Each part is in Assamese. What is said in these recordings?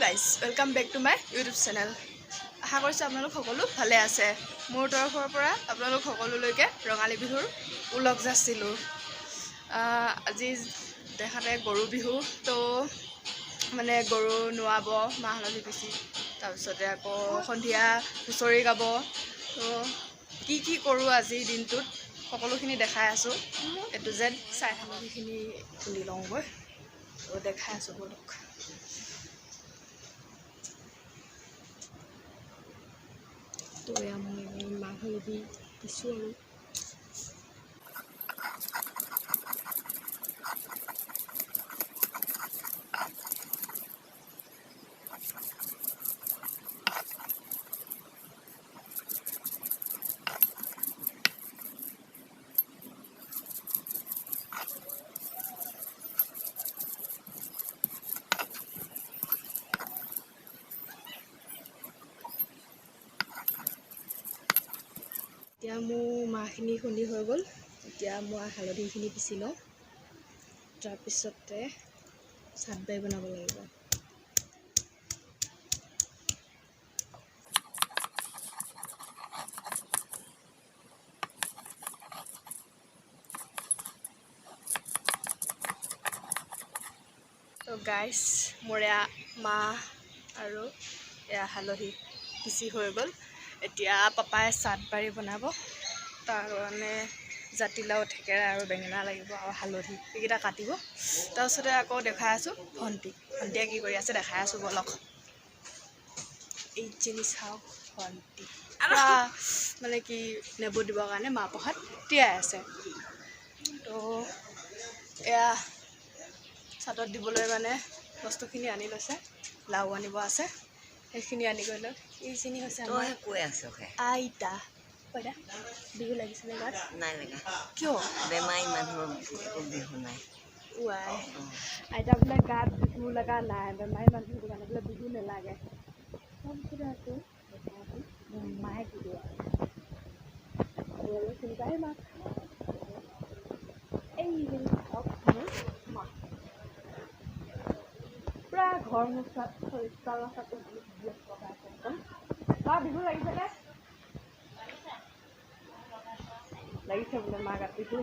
Guys, welcome back to my YouTube channel. আশা কৰিছোঁ আপোনালোক সকলো ভালে আছে। মোৰ তৰফৰ পৰা আপোনালোক সকলোলৈকে ৰঙালী বিহুৰ ওলগ যাচিলোঁ। আজি দেখাতে গৰু বিহু। তো মানে গৰু নোৱাব, মাহ হালধি পিচি, তাৰপিছতে আকৌ সন্ধিয়া হুঁচৰি গাব। তো কি কি কৰোঁ আজিৰ দিনটোত, সকলোখিনি দেখাই আছোঁ। এইটো যেন চাই হালধিখিনি খুন্দি লওঁগৈ। তো দেখাই আছোঁ, ব'লক। তো এয়া মই মাহ হালধি পিছোঁ আৰু এতিয়া মোৰ মাহখিনি খুন্দি হৈ গ'ল। এতিয়া মই হালধিখিনি পিচি লওঁ, তাৰপিছতে চাটবাই বনাব লাগিব। তো গাইছ, মোৰ এয়া মাহ আৰু এয়া হালধি পিচি হৈ গ'ল। এতিয়া পাপাই চাট বাৰী বনাব। তাৰ কাৰণে জাতিলাও, থেকেৰা আৰু বেঙেনা লাগিব আৰু হালধি, এইকেইটা কাটিব। তাৰপিছতে আকৌ দেখাই আছোঁ ভণ্টিক। ভণ্টিয়ে কি কৰি আছে দেখাই আছোঁ, ব'লক। এইজনী চাওক ভণ্টি, পূৰা মানে কি নেমু দিবৰ কাৰণে মাহ প্ৰসাদ তিয়াই আছে। তো এয়া চাটত দিবলৈ মানে বস্তুখিনি আনি লৈছে। লাও আনিব আছে, সেইখিনি আনি গৈ লওক। এইখিনি হৈছে আমাৰ তই কৈ আছ হে। আইতা। কইতা, বিহু লাগিছেনে গাত? নাই লগা। কিয়? বেমাৰী মানুহৰ একো বিহু নাই। ৱাই, আইতা বোলে গাত বিহু লগা নাই, বেমাৰী মানুহ, সেইটো কাৰণে বোলে বিহু নালাগে। তাৰপিছতে আকৌ দেখাই আছোঁ মোৰ মায়ে কি দিয়ে। আপোনালোকে চিনি পায় মাক। এইজনী চাওক মোৰ মা, পূৰা ঘৰ মোচাত, চোতাল চাত ব্যস্ত হৈ আছে একদম। মা, বিহু লাগিছেনে? লাগিছে বোলে মা গাত বিহু।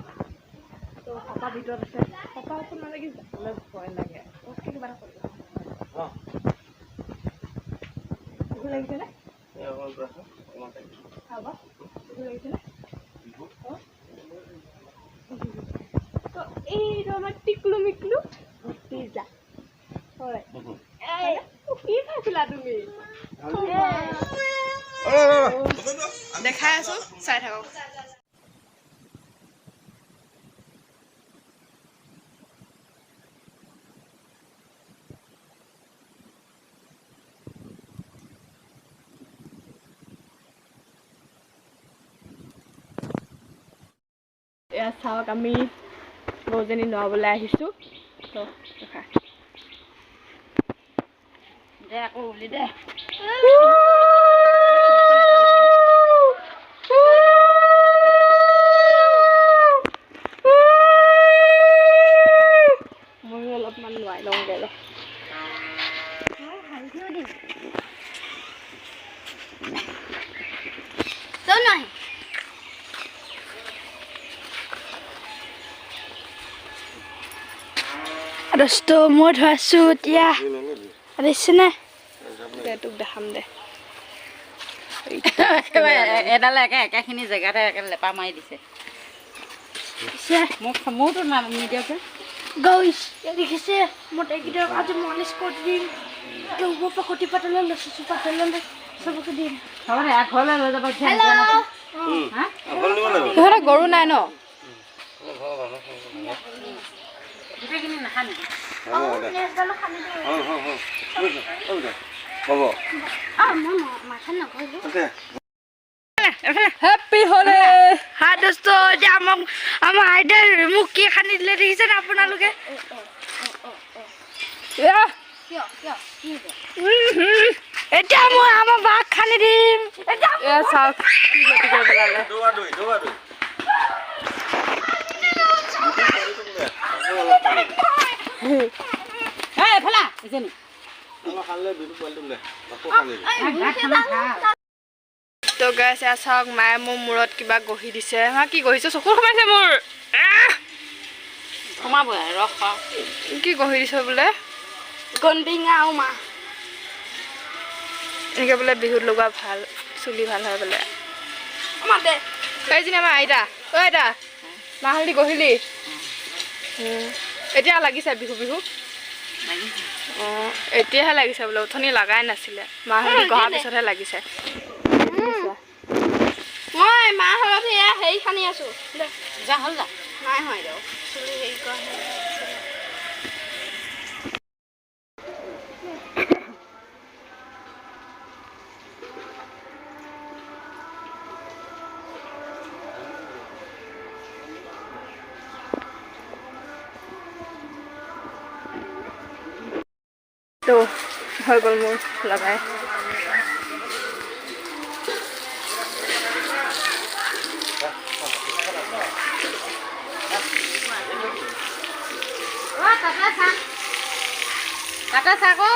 তো পাপা ভিতৰত আছে। পাপা ওচৰত মানে কি যাবলৈ ভয় লাগে। পটকৈ কিবা এটা কৰিব। বিহু লাগিছেনে? হ'ব, বিহু লাগিছেনে? অঁ। তো এইটো আমাৰ টিকলু মিকলু ভতিজা হয়। এই, কি খাইছিলা তুমি? দেখাই আছো, চাই থাকক। এয়া চাওক, আমি গৰুজনী নোৱাবলৈ আহিছোঁ। তো দেখা। দে আকৌ উলি দে। ময়ো অলপমান নোৱাই লওঁগৈ ৰ। তই নহয়। দোস্ত, মই ধৰাইছোঁ এতিয়া, দেখিছেনে? দে, তোক দেখাম দে। এডালে একে একেখিনি জেগাতে একে লেপা মাৰি দিছে। পিছে মোক মোৰতো না নিদিয়ক। গাইছ, দেখিছে, মই এইকেইটা আজি মালিচ কৰি দিম। ওপৰ পৰা পাতলৈ লৈছোঁ, পাতলৈ চবকে দিম। হ'ব দে, ঘৰলৈ লৈ যাব। হা। সিহঁতৰ গৰু নাই ন? গোটেইখিনি নাখা নেকি? নেজডালো খান্দি দিম। হ'ব। অঁ, মই মাথা নকৰিলোঁ। হেপ্পী হলে। হা দোস্ত, এতিয়া আমাক আমাৰ আইতাই মোক কি খান্দি দিলে, দেখিছেনে আপোনালোকে? এতিয়া মই আমাৰ বাক খান্দি দিম এতিয়া। এয়া চাওক, কি গতি কৰি পেলালে। দৌৰা দৌৰি, দৌৰা দৌৰি। এই এফালে এজনী। তো গাইছ, এয়া চাওক, মায়ে মোৰ মূৰত কিবা গহি দিছে। মা, কি গহিছে? চকু সোমাইছে মোৰ, আহ! সোমাবই আৰু, ৰস খাওঁ। কি গহি দিছ বোলে? গনবিঙা আৰু মা। এনেকে বোলে বিহুত লগোৱা ভাল, চুলি ভাল হয় বোলে। মা দে। এইজনী আমাৰ আইতা। অ আইতা, মাহ হালধি গহিলি? এতিয়া লাগিছে বিহু বিহু? অঁ, এতিয়াহে লাগিছে বোলে। উঠনি লগাই নাছিলে, মাহ হালধি গহাৰ পিছতহে লাগিছে। মই মাহ হালধি এয়া হেৰি সানি আছো। দে। যা, হ'ল যা। নাই হোৱা এতিয়াও। চুলি হেৰি কৰা নাই। তো হৈ গ'ল মোৰ লগাই। অ তাতে চা, তাতে চা আকৌ।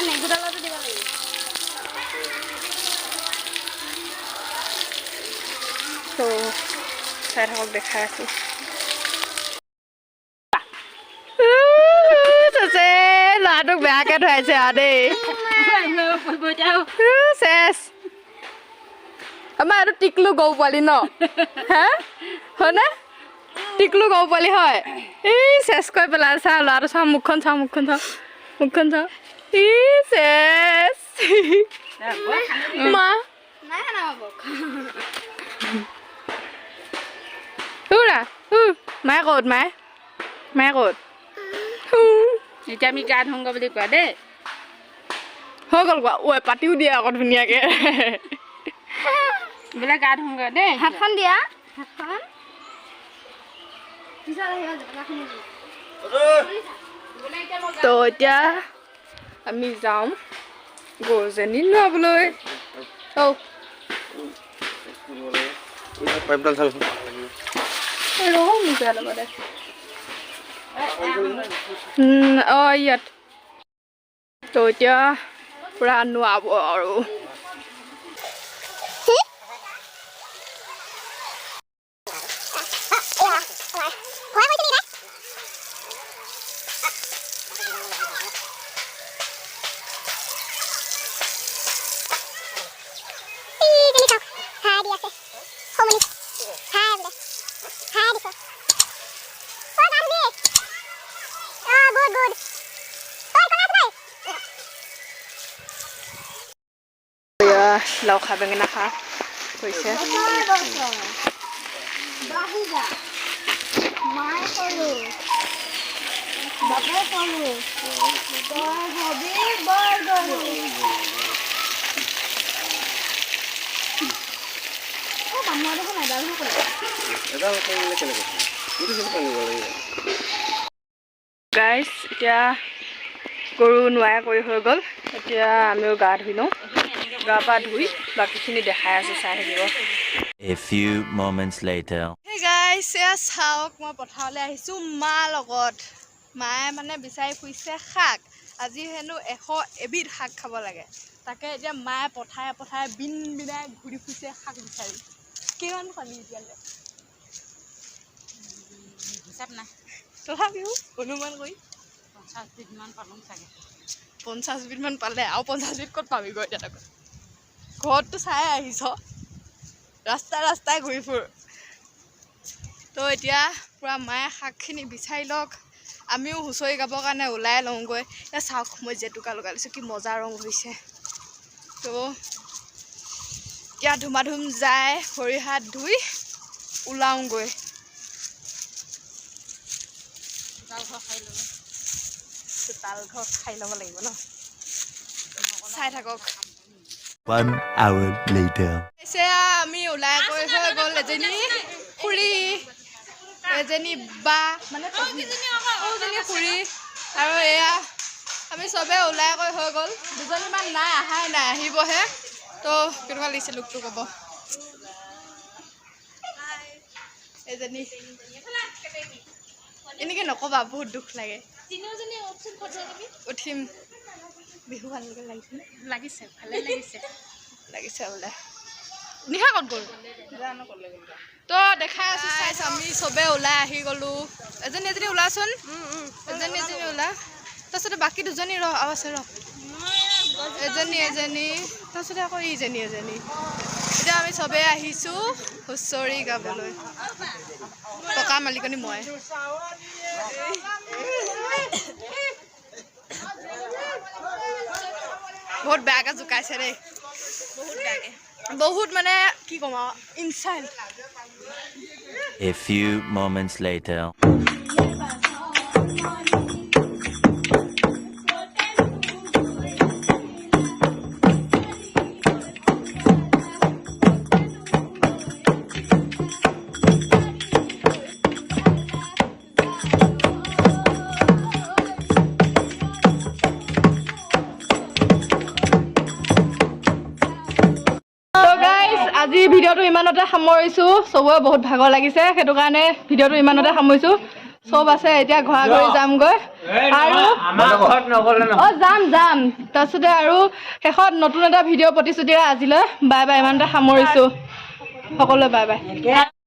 নেগুডালতো দিব লাগিব। তো চাই থাকক, দেখাই আছোঁ। চেচে, ল'ৰাটোক বেয়াকে ধুৱাইছে আৰু দেই। চেচ, আমাৰ এইটো টিকলু গৰু পোৱালি ন? হে, হয়নে? টিকলু গৰু পোৱালি হয়। এই চেচ কৰি পেলাই। চা ল'ৰাটো, চাওঁ মুখখন, চাওঁ মুখখন, চাওঁ মুখখন, চাওঁ। ই চেচ মা। নাই সানা বাবুক। উৰা উ, মায়ে ক'ত? মায়ে, মায়ে ক'ত? উ, এতিয়া আমি গা ধুওঁগৈ বুলি কোৱা দেই। হৈ গ'ল কোৱা। ঐ, পাতিও দিয়ে আকৌ ধুনীয়াকে। বোলে গা ধুওঁগৈ দেই। হাতখন দিয়া, হাতখন। পিছত আহিবা, জেতুকাখিনি দি। তো এতিয়া আমি যাওঁ গৰুজনী নোৱাবলৈ। ঔ। পাইপডাল চাবিচোন। ৰহ, মোক বেয়া ল'ব দে। অঁ, ইয়াত তো এতিয়া পূৰা নোৱাব আৰু। এয়া লাও খা, বেঙেনা খা কৈছে। বাঢ়ি যা। মায়ে সৰু, বাপে সৰু, তই হবি বৰ গৰু। অ, বামুৱা দেখোন এডালহে কৰে। এডাল কৰিলে কেনেকৈ হ'ব? গোটেইখিনি পানী দিব লাগিব। গাইছ, এতিয়া গৰু নোৱাই কৰি হৈ গ'ল। এতিয়া আমিও গা ধুই লওঁ। গা পা ধুই বাকীখিনি দেখাই আছোঁ, চাই থাকিব। A few moments later. Hey guys, এয়া চাওক, মই পথাৰলৈ আহিছোঁ মাৰ লগত। মায়ে মানে বিচাৰি ফুৰিছে শাক। আজি হেনো 101বিধ শাক খাব লাগে। তাকে এতিয়া মায়ে পথাৰে পথাৰে বিন বিনাই ঘূৰি ফুৰিছে শাক বিচাৰি। কিমান পালি এতিয়ালৈ? হিচাপ নাই। তথাপিও অনুমান কৰি। 50 বিধমান পালোঁ চাগে। 50 বিধমান পালে। আৰু 50 বিধ ক'ত পাবিগৈ এতিয়া? তাকো ঘৰততো চাই আহিছ, ৰাস্তাই ৰাস্তাই ঘূৰি ফুৰ। তো এতিয়া পূৰা মায়ে শাকখিনি বিচাৰি লওক, আমিও হুঁচৰি গাবৰ কাৰণে ওলাই লওঁগৈ। এতিয়া চাওক, মই জেতুকা লগাই লৈছোঁ, কি মজা ৰং হৈছে। তো এতিয়া ধুমাধুম যায় ভৰি হাত ধুই ওলাওঁগৈ। চোতাল ঘৰ সাৰি ল'ব। চোতাল ঘৰ সাৰি ল'ব লাগিব ন? চাই থাকক। One hour later. পিছে আমি ওলাই গৈ হৈ গ'ল। এজনী খুৰী, এজনী বা, মানে সৰুজনী খুৰী আৰু এয়া আমি চবে ওলাই গৈ হৈ গ'ল। দুজনীমান নাই, অহাই নাই, আহিবহে। তো কেনেকুৱা লাগিছে লোকটো ক'ব। এজনী এনেকৈ নক'বা, বহুত দুখ লাগে। উঠিম। বিহু ভাল লাগিছে? লাগিছে, ভালে লাগিছে। লাগিছে বোলে। নিশা ক'ত গ'ল? তো দেখাই আছো, চাইছো। আমি চবে ওলাই আহি গ'লো। এজনী এজনী ওলাচোন, এজনী এজনী ওলা। তাৰপিছতে বাকী দুজনী ৰ, আৰু আছে, ৰ। এজনী এজনী, তাৰপিছতে আকৌ ইজনী এজনী। এতিয়া আমি চবেই আহিছোঁ হুঁচৰি গাবলৈ। টকা মালিকনী মই। বহুত বেয়াকৈ জোকাইছে দেই, বহুত বেয়াকে। বহুত, মানে কি ক'ম আৰু, insult. A few moments later. তো গাইজ, আজি ভিডিঅ'টো ইমানতে সামৰিছোঁ। চবৰে বহুত ভাগৰ লাগিছে, সেইটো কাৰণে ভিডিঅ'টো ইমানতে সামৰিছোঁ। চব আছে, এতিয়া ঘৰা ঘৰি যামগৈ আৰু। অঁ, যাম যাম। তাৰপিছতে আৰু শেষত নতুন এটা ভিডিঅ' প্ৰতিশ্ৰুতিৰে আজিলৈ বাই বাই, ইমানতে সামৰিছোঁ। সকলোৱে বাই বাই।